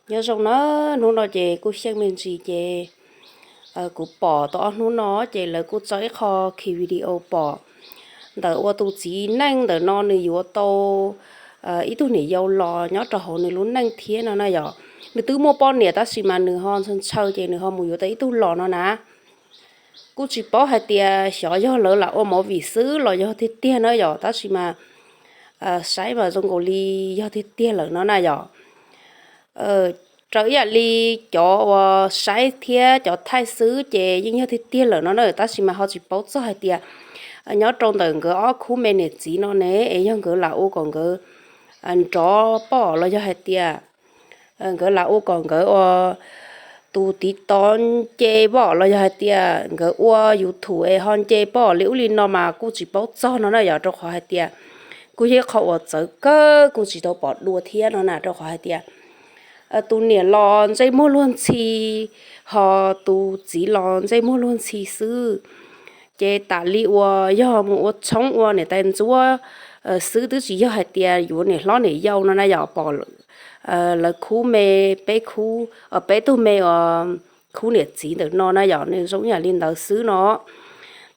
Nyob zoo na, hnub no ces kuj xyeej me ntsis ces kuv pom tau ob hnub no ces lawv kuj tso ib qho khi video pom ntawm ua tus txiv neej ntawm no nws yuav tau ib tug niam yau los nyob rau hauv nws lub neej thiab no na yom. Nws twb muaj poj niam tab sis mas nws ho ntshaw ntshaw ces nws ho mus yuav tau ib tug los no na. Kuj tsis paub hais tias xyov yog lawv lam ua movie xwb los yog tiag tiag na yom, tab sis mas saib mas zoo nkaus li yog tiag tiag lawm no na yom. Raws ib yam li cov uas saib thiab cov thaij xwb ces yeej yog tiag tiag lawm no na, tab sis mas ho tsis paub txog hais tias nyob rau ntawm nkawd ob khub me niam txiv no ne es yog nkawd lam ua kom nkawd nrov pom los yog hais tias nkawd lam ua kom nkawd ua tus tiv tov nce pom los yog hais tias nkawd ua YouTube es ho nce pom li ub li no mas kuj tsis paub txog no na yom, rau qhov hais tias kuj yog ib qho uas txawv kawg kuj tsis tau pom dua thiab no na, rau qhov hais tias tus niam los ntsej muag luag ntxhi, ho tus txiv los ntsej muag luag ntxhi xwb. Ces tas li uas yog mus ua tshoob ua niam tais ntsuab xwb, twb tsis yog hais tias yuav niam hlob niam yau no na yom, pom lawv khub me, peb khub, peb tug me uas khub niam txiv ntawm no na yom, nws zoo ib yam li ntawd xwb no.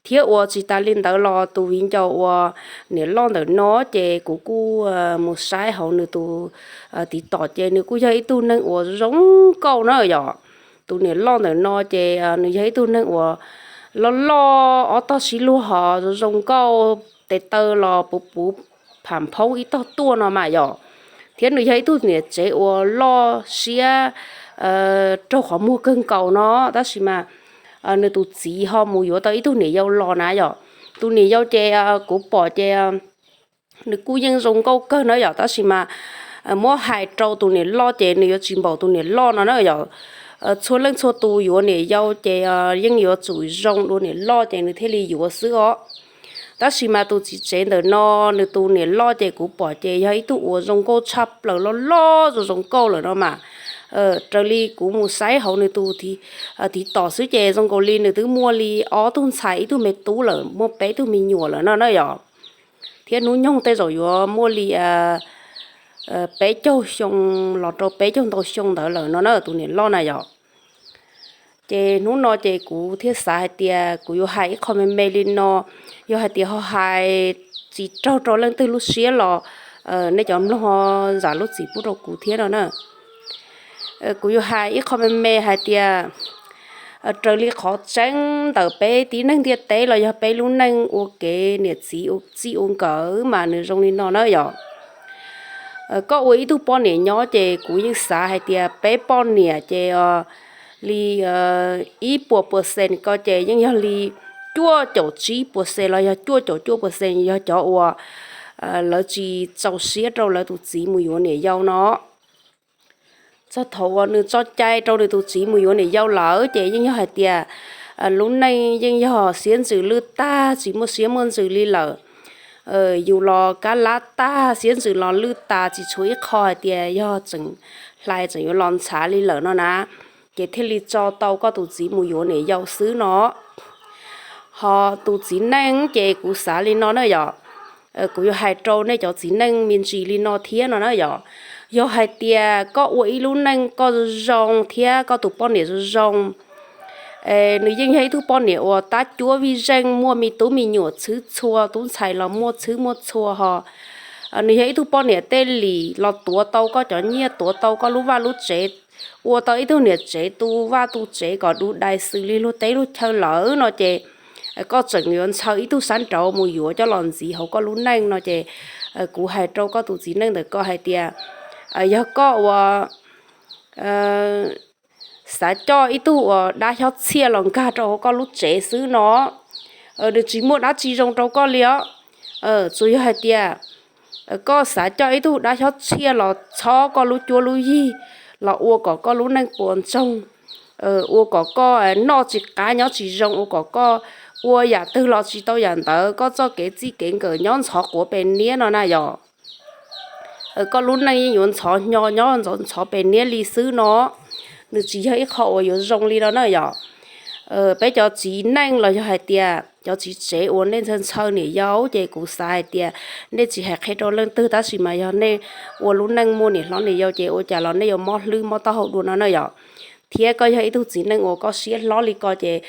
Thiab uas tsis tas li ntawd los tus viv ncaus uas niam loj ntawm no ces kuv kuj mus saib hauv nws tus tiv tom ces nws kuj yog ib tug neeg uas zoo nkauj na yom. Tus niam loj ntawm no ces nws yog ib tug neeg uas loj loj ob tog sib luag ho zoo zoo nkauj, tes taw los puv puv pham phoob ib tog tuaj no mas yom. Thiab nws yog ib tug niam tsev uas loj siab raug qhov muag kawg nkaus no, tab sis mas nws tus txiv ho mus yuav tau ib tug niam yau los na yom. Tus niam yau ces kuv pom ces nws kuj yeej zoo nkauj kawg na yom, tab sis mas muab hais rau tus niam loj ces nws yuav tsis npaum tus niam loj no na yom. Txhua leej txhua tus yuav niam yau ces yeej yuav tsum zoo dua niam loj ces nws thiaj li yuav xwb os. Tab sis mas tus txiv tsev ntawm no, nws tus niam loj ces kuv pom ces yog ib tug uas zoo nkauj tshaj plaws, loj loj zoo zoo nkauj lawm no mas. Raws li kuv mus saib hauv nws tus tiv tom xwb ces zoo nkaus li nws twb muaj li ob tug ntxhais ib tug me tub lawm, muaj peb tug me nyuam lawm no na yom. Thiab hnub nyoog tej zaum yuav muaj li peb caug xyoo los rau peb caug ntau xyoo ntawd lawm no na, tus niam loj na yom. Ces hnub no ces kuv thiaj xav hais tias kuv yuav hais ib qho me me li no, yog hais tias ho hais tsis raug rau leej twg lub siab los nej cov mloog zam lub txim pub rau kuv thiab no na. Kuv yuav hais ib qho me me hais tias raws li qhov tseeb ntawm peb tib neeg ntiaj teb los yog peb lub neej ua kev niam txiv ua txij ua nkawm mas nws zoo li no na yom. Koj ua ib tug poj niam nyob ces kuv yeej xav hais tias peb poj niam ces li ib puas percent ko ces yeej yog li cuaj caum tsib percent los yog cuaj caum cuaj percent yog cov uas lawv tsis txaus siab rau lawv tus txiv mus yuav niam yau no. Txog thaum uas nws tso cai rau nws tus txiv mus yuav niam yau lawm ces yeej yog hais tias lub neej yeej yog siab ntsws lwj tag, tsis muaj siab muaj ntsws li lawm. Yus los kab lab tag, siab ntsws los lwj tas, tsis tshuav ib qho hais tias yog tseem hlais tseem yuav los ntshav li lawm no na, ces thiaj li tso tau koj tus txiv mus yuav niam yau xwb no. Ho tus txiv neej ces kuv xav li no na yom. Kuv yuav hais rau nej cov txiv neej me ntsis li no thiab no na yom. Yog hais tias koj ua ib lub neej koj zoo zoo thiab koj tus poj niam zoo zoo, nws yeej yog ib tug poj niam uas tab cuab vij zeej, muaj me tub me nyuam txhwb txhua, tub ntxhais los muaj txhwb muaj txhua ho. Nws yog ib tug poj niam tej lim los tuav tau koj cov nyiaj, tuav tau koj lub vaj lub tsev, ua tau ib tug niam tsev tu vaj tu tsev kom du dai xws li luag teb luag chaw lawm no ces koj tseem yuav ntshaw ib tug sab nraud mus yuav coj los ntxiv hauv koj lub neej no ces kuv hais rau koj tus txiv neej ntawm ko hais tias yog koj uas xav coj ib tug uas dab xyob txhiaj los nkag rau hauv koj lub tsev xwb no, nws tsis muaj dab tsi zoo rau koj li os. Tsuas yog hais tias koj xav coj ib tug dab xyob txhiaj los txhob koj lub cuab lub yig, los ua kom koj lub neej puas ntsoog, ua kom koj noj tsis qab nyob tsis zoo, ua kom koj ua yam twg los tsis tau yam ntawd, koj txoj kev txij kev nkawm nyob ntxhov quav pes niab no na yom. Koj lub neej yeej yuav ntxhov hnyo nyob ntxhov pes niab li xwb no. Nws tsis yog ib qho uas yuav zoo li no na yom. Peb cov txiv neej los yog hais tias cov txiv tsev uas nej ntshaw ntshaw niam yau ces kuv xav hais tias nej tsis hais qhia rau leej twg tab sis mas yog nej ua lub neej muaj niam hlob niam yau ces ua cas los nej yuav mob hlwb mob taub hau dua no na yom. Thiab koj yog ib tug txiv neej uas koj siab hlob li ko ces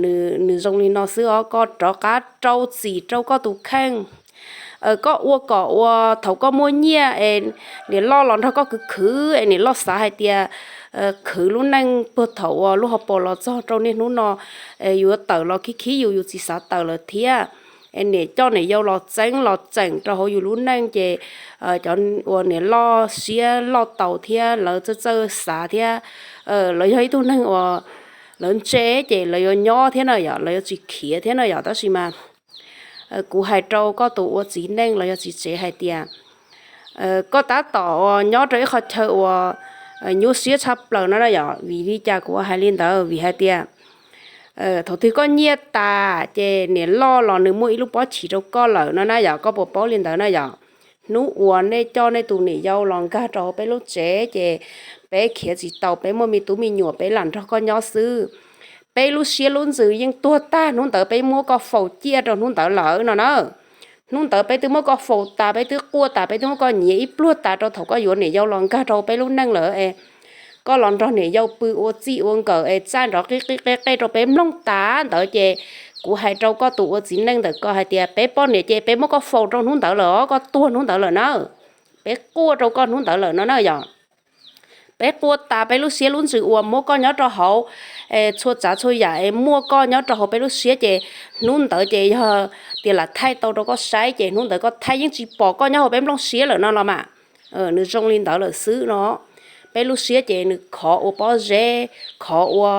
nws zoo li no xwb os, koj rov qab rau txim rau koj tus kheej. Koj ua kom ua thaum koj muaj nyiaj es niam loj los nrog koj khwv khwv es niam loj xav hais tias khwv lub neej puag thaum uas lub hauv paus los txog rau niaj hnub no yuav tawm los khib khib yus, yus tsis xav tawm lawm thiab. Es niam coj niam yau los txeeb los txeem rau hauv yus lub neej ces cov uas niam loj siab loj taus thiab lawv txawj txawj xav thiab lawv yog ib tug neeg uas lawv ntse ces lawv yuav nyob thiab na yom, lawv yuav tsis khiav thiab na yom. Tab sis mas kuv hais rau koj tus ua txiv neej los yog txiv tsev hais tias koj tab tom uas nyob rau ib qho chaw uas nyuaj siab tshaj plaws no na yom. Vim li cas kuv hais li ntawd? Vim hais tias thaum twg koj nyiaj tas ces niam loj los nws muaj ib lub pob chim rau koj lawm no na yom. Koj puas paub li ntawd na yom? Hnub uas nej coj nej tus niam yau los nkag rau hauv peb lub tsev ces peb khiav tsis tau, peb muaj me tub me nyuam peb lam nrog koj nyob xwb. Peb lub siab lub ntsws yeej tuag tag hnub ntawd peb muab koj faus ciaj rau hnub ntawd lawm no na. Hnub ntawd peb twb muab koj faus tas, peb twb quaj tas, peb twb muab koj nyiav ib pluag tas rau thaum koj yuav niam yau los nkag rau peb lub neej lawm es koj los nrog niam yau pw ua txij ua nkawm es txaij nrov qib qib qeb qeb rau peb mloog tas ntawd ces kuv hais rau koj tus ua txiv neej ntawm ko hais tias peb poj niam ces peb muab koj faus rau hnub ntawd lawm os, koj tuag hnub ntawd lawm na. Peb quaj rau koj hnub ntawd lawm no na yom. Peb quaj tas peb lub siab lub ntsws uas muab koj nyob rau hauv txhua tsav txhua yam es muaj koj nyob rau hauv peb lub siab ces hnub ntawd ces yog tias lam thaij tau rau koj saib ces hnub ntawd koj thaij yeej tsis pom koj nyob hauv peb nplooj siab lawm no los mas. Nws zoo li ntawd lawm xwb no. Peb lub siab ces nws khov ua pob zeb, khov ua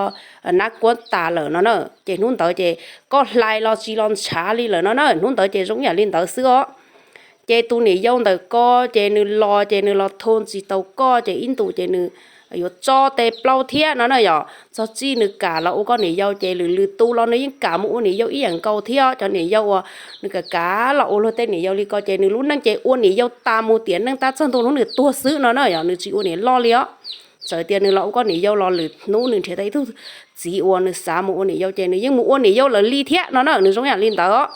nab kuab tas lawm no na. Ces hnub ntawd ces koj hlais los tsis los ntshav li lawm no na. Hnub ntawd ces zoo yam li ntawd xwb os. Ces tus niam yau ntawm ko ces nws los ces nws los thum tsis tau koj ces ib ntus ces nws yuav tso tes plaub thiab no na yom. Txog txij nws kam los ua koj niam yau ces lwm lwm tus los nws yeej kam mus ua niam yau ib yam nkaus thiab. Cov niam yau uas nws kam kam los ua luag tej niam yau li ko ces nws lub neej ces ua niam yau tas mus tiam neej tab txog ntu hnub nws tuag xwb no na yom, nws tsis ua niam loj li os. Txawm tias nws los ua koj niam yau los lwm hnub nws nrhiav tau ib tug txiv uas nws xav mus ua niam yau ces nws yeej mus ua niam yau lawm li thiab no na, nws zoo yam li ntawd.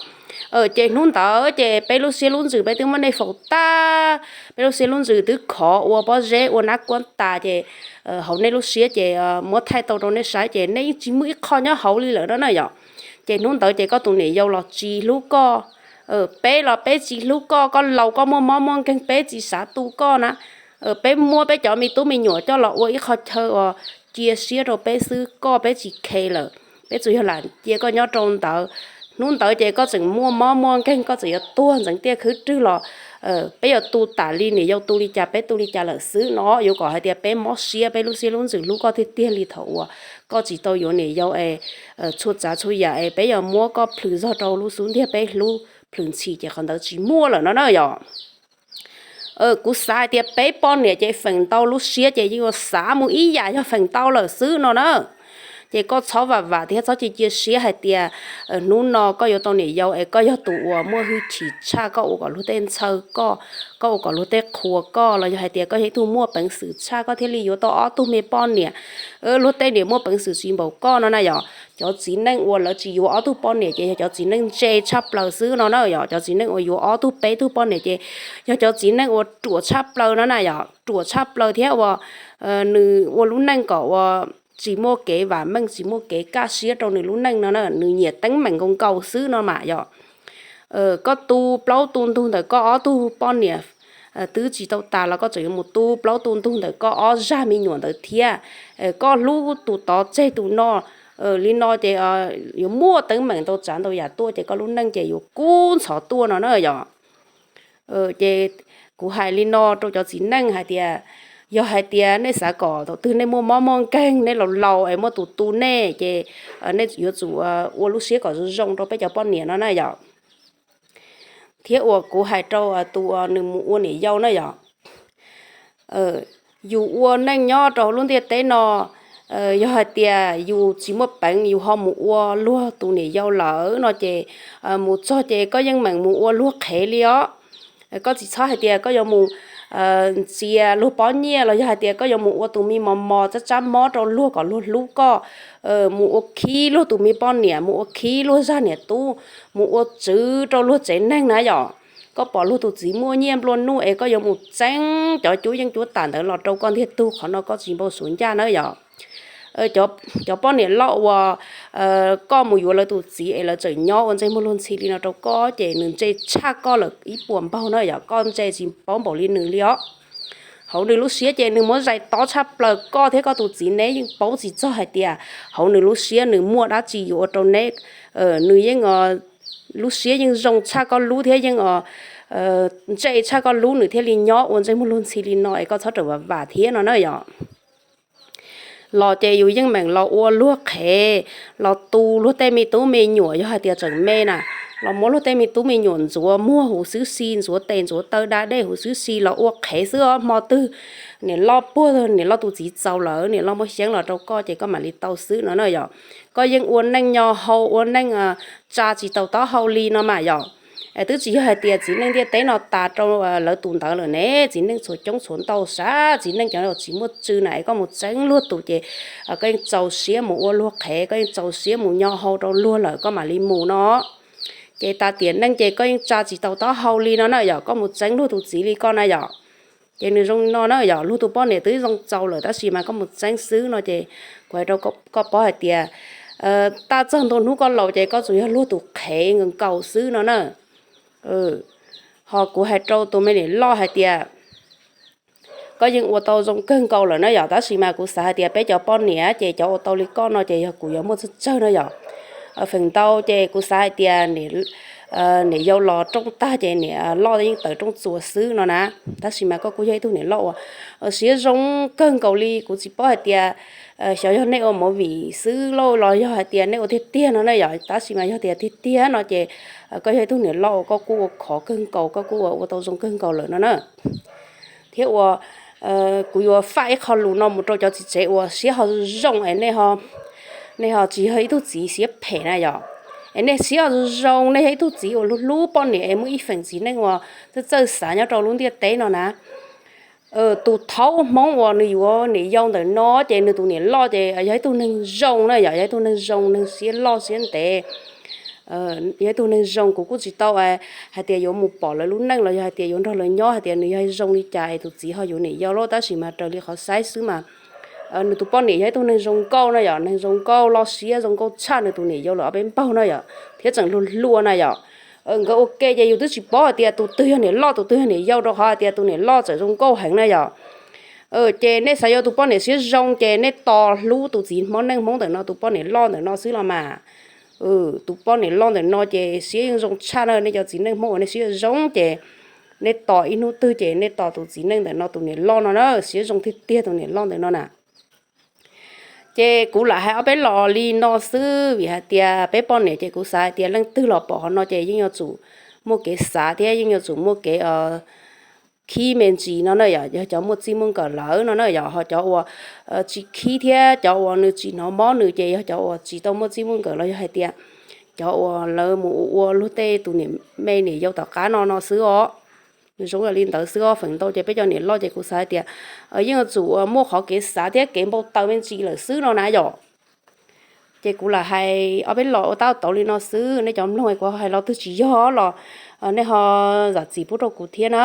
Ces hnub ntawd ces peb lub siab lub ntsws peb twb muab nej faus tag, peb lub siab lub ntsws twb khov ua pob zeb ua nab kuab tas ces hauv nej lub siab ces muab thaij tau rau nej saib ces nej yeej tsis muaj ib qho nyob hauv li lawm no na yom. Ces hnub ntawd ces koj tus niam yau los tsis hlub koj, peb los peb tsis hlub koj, koj laus koj muaj mob muaj nkeeg peb tsis xav tu koj na. Peb muab peb cov me tub me nyuam coj los ua ib qho chaw uas cia siab rau peb xwb, koj peb tsis khe lawm, peb tsuas yog lam cia koj nyob rau ntawd. Hnub ntawd ces koj tseem muaj mob muaj nkeeg, koj tseem yuav tuag ntxeev tiaj khwb rwg los peb yuav tu tas li niam yau tu li cas peb tu li cas lawm xwb no. Yuav kom hais tias peb mob siab, peb lub siab lub ntsws hlub koj tiag tiag li thaum uas koj tsis tau yuav niam yau es txhua tsav txhua yam es peb yuav muab koj plhws zog rau lub xub ntiag peb hlub plhws ntxhi ces qhov ntawd tsis muaj lawm no na yom. Kuv xav hais tias peb poj niam ces feem ntau lub siab ces yeej yuav xav mus ib yam yog feem ntau lawm xwb no na. Ces koj txhob vam vam thiab txhob cia cia siab hais tias hnub no koj yuav tau niam yau es koj yog tus uas muaj hwj chim tshaj, koj ua kom luag tej ntshaw koj, koj ua kom luag tej qhuas koj, los yog hais tias koj yog ib tug muaj peev xwm tshaj koj thiaj li yuav tau ob tug me poj niam. Luag tej niam muaj peev xwm tsis npaum koj no na yom. Cov txiv neej uas lawv tsis yuav ob tug poj niam ces yog cov txiv neej ntse tshaj plaws xwb no na yom. Cov txiv neej uas yuav ob tug peb tug poj niam ces yog cov txiv neej uas ruam tshaj plaws no na yom, ruam tshaj plaws thiab uas nws ua lub neej kom uas tsis muaj kev vam meej, tsis muaj kev kaj siab rau nws lub neej no na, nws nyiam teeb meem nkaus nkaus xwb no mas yom. Koj tu plaub tu ntug ntawm koj ob tug poj niam twb tsis tau tas los koj tseem yuav mus tu plaub tu ntug ntawm koj ob zaj me nyuam ntawd thiab. Koj hlub tus tod tseg tus no li no ces yuav muaj teeb meem ntau tsav ntau yam tuaj ces koj lub neej ces yuav kub ntxhov tuaj no na yom. Ces kuv hais li no rau cov txiv neej hais tias, yog hais tias nej xav kom thaum twg nej muaj mob muaj nkeeg, nej laus laus es muaj tus tu nej ces nej yuav tsum ua lub siab kom zoo zoo rau peb cov poj niam no na yom. Thiab uas kuv hais rau tus nws mus ua niam yau na yom, yus ua neej nyob rau lub ntiaj teb no, yog hais tias yus tsis muaj peev yus ho mus ua luag tus niam yau lawm no ces mus txog ces koj yeej meem mus ua luag qhev li os. Koj tsis txhob hais tias koj yuav mus ntxias luag pob nyiaj los yog hais tias koj yuav mus ua tus me mos mos tsab tsab mob rau luag kom luag hlub koj, mus ua khib luag tus me poj niam, mus ua khib luag zaj niam tub, mus ua tswv rau luag tsev neeg na yom. Koj pom luag tus txiv muaj nyiaj nplua nuj es koj yuav mus txeeb cov cuab yeej cuab tam ntawd los rau koj ntiag tug, qhov no koj tsis npau suav ncaj na yom. Cov poj niam loj uas koj mus yuav lawv tus txiv es lawv tseem nyob ua ntsej muag luag ntxhi li no rau koj ces nws ntse tshaj koj lawm ib puas npaug na yom, koj ntse tsis paub npaum li nws li os. Hauv nws lub siab ces nws muab zais tob tshaj plaws, koj thiab koj tus txiv neb yeej paub tsis txog hais tias hauv nws lub siab nws muaj dab tsi yuav ua rau neb. Nws yeej lub siab yeej zoo tshaj koj lub thiab yeej ntse tshaj koj lub nws thiaj li nyob ua ntsej muag luag ntxhi li no es koj txhob rawm vam vam thiab no na yom. Los ces yus yeej meem los ua luag qhev, los tu luag tej me tub me nyuam yog hais tias tseem me na, los muab luag tej me tub me nyuam ntxuav muag huv xwb xis, ntxuav tes ntxuav taw da dej huv xwb xis los ua qhev xwb os. Hmo twg niam loj puag, niam loj tus txiv txaus lawm, niam loj muab xyeeb los rau koj ces koj mam li tau xwb no na yom. Koj yeej ua neej nyo hau, ua neej tsa tsis tau taub hau li no mas yom. Twb tsis yog hais tias txiv neej ntiaj teb no tas rau lawv tus ntawd lawm ne, txiv neej txhua coob txhua ntau sav, txiv neej cov tsis muaj tswv na es koj mus txeeb luag tus ces koj yeej txaus siab mus ua luag qhev, koj yeej txaus siab mus nyo hau rau luag lawm koj mam li mus no. Ces tas tiam neej ces koj yeej tsa tsis tau taub hau li no na yom, koj mus txeeb luag tus txiv li koj na yom. Ces nws zoo li no na yom, luag tus poj niam twb zoo txaus lawm tab sis mas koj mus txeeb xwb no ces kuv hais rau koj paub hais tias taj txog ntua hnub koj laus ces koj tsuas yog luag tus qhev nkaus nkaus xwb no na. Ho kuv hais rau tus me niam loj hais tias koj yeej ua tau zoo kawg nkaus lawm na yom, tab sis mas kuv xav hais tias peb cov poj niam ces cov ua tau li koj no ces yog kuv yuav muaj tsawg tsawg no yom. Feem ntau ces kuv xav hais tias niam yau los rooj tag ces niam loj yeej tawm rooj txuas xwb no na, tab sis mas koj kuj yog ib tug niam loj uas siab zoo kawg nkaus li. Kuv tsis paub hais tias xyov yog nej ua movie xwb lauj los yog hais tias nej ua tiag tiag no na yom, tab sis mas yog tias tiag tiag no ces koj yog ib tug niam loj uas koj kuj ua khov kawg nkaus, koj kuj ua ua tau zoo kawg nkaus lawm no na. Thiab ua kuv yuav faj ib qho lus no mus rau cov txiv tsev uas siab ho zoo es nej ho tsis yog ib tug txiv siab phem na yom, es nej siab ho zoo, nej yog ib tug txiv uas hlub hlub poj niam es muaj ib feem txiv neej uas txawj txawj xav nyob rau lub ntiaj teb no na. Tus thaub Hmoob uas nws yuav niam yau ntawm no ces nws tus niam loj ces yog ib tug neeg zoo na yom, yog ib tug neeg zoo, neeg siab loj siab ntev, yog ib tug neeg zoo. Kuv kuj tsis tau hais tias yuav mus pom lawv lub neej los yog hais tias yuav nrog lawv nyob hais tias nws yog zoo li cas es tus txiv ho yuav niam yau lauj, tab sis mas raws li qhov saib xwb mas nws tus poj niam yog ib tug neeg zoo nkauj na yom, neeg zoo nkauj loj siab zoo nkauj tshaj nws tus niam yau lawm ob peb npaug na yom, thiab tseem luag hluas na yom. Nkawd ua ke ces yus twb tsis paub hais tias tus twg yog niam loj tus twg yog niam yau rau qhov hais tias tus niam loj txawm zoo nkauj heev na yom. Ces nej xav yuav tus poj niam siab zoo ces nej tos hlub tus txiv Hmoob neej Hmoob ntawm no, tus poj niam loj ntawm no xwb los mas. Tus poj niam loj ntawm no ces siab yeej zoo tshaj na, nej cov txiv neej Hmoob uas nej siab zoo ces nej tos ib hnub twg ces nej tos tus txiv neej ntawm no tus niam loj no na, siab zoo tiag tiag tus niam loj ntawm no na. Ces kuv lam hais ob peb los li no xwb vim hais tias peb poj niam ces kuv xav hais tias leej twg los pom qhov no ces yeej yuav tsum muaj kev xav thiab yeej yuav tsum muaj kev khib me ntsis no na yom, yog cov muaj txij muaj nkawm lawm no na yom, ho cov uas tsis khib thiab cov uas nws tsis hnov mob nws ces yog cov uas tsis tau muaj txij muaj nkawm los yog hais tias cov uas lawv mus ua luag tej tus niam me niam yau tom qab no no xwb os. Nws zoo li ntawd xwb os, feem ntau ces peb cov niam loj ces kuv xav hais tias yeej yuav tsum muaj qhov kev xav thiab kev npau taws me ntsis lawm xwb no na yom. Ces kuv lam hais ob peb los ua tab tauv li no xwb, nej cov mloog kuv hais los twg tsis yog los nej ho zam txim pub rau kuv thiab na.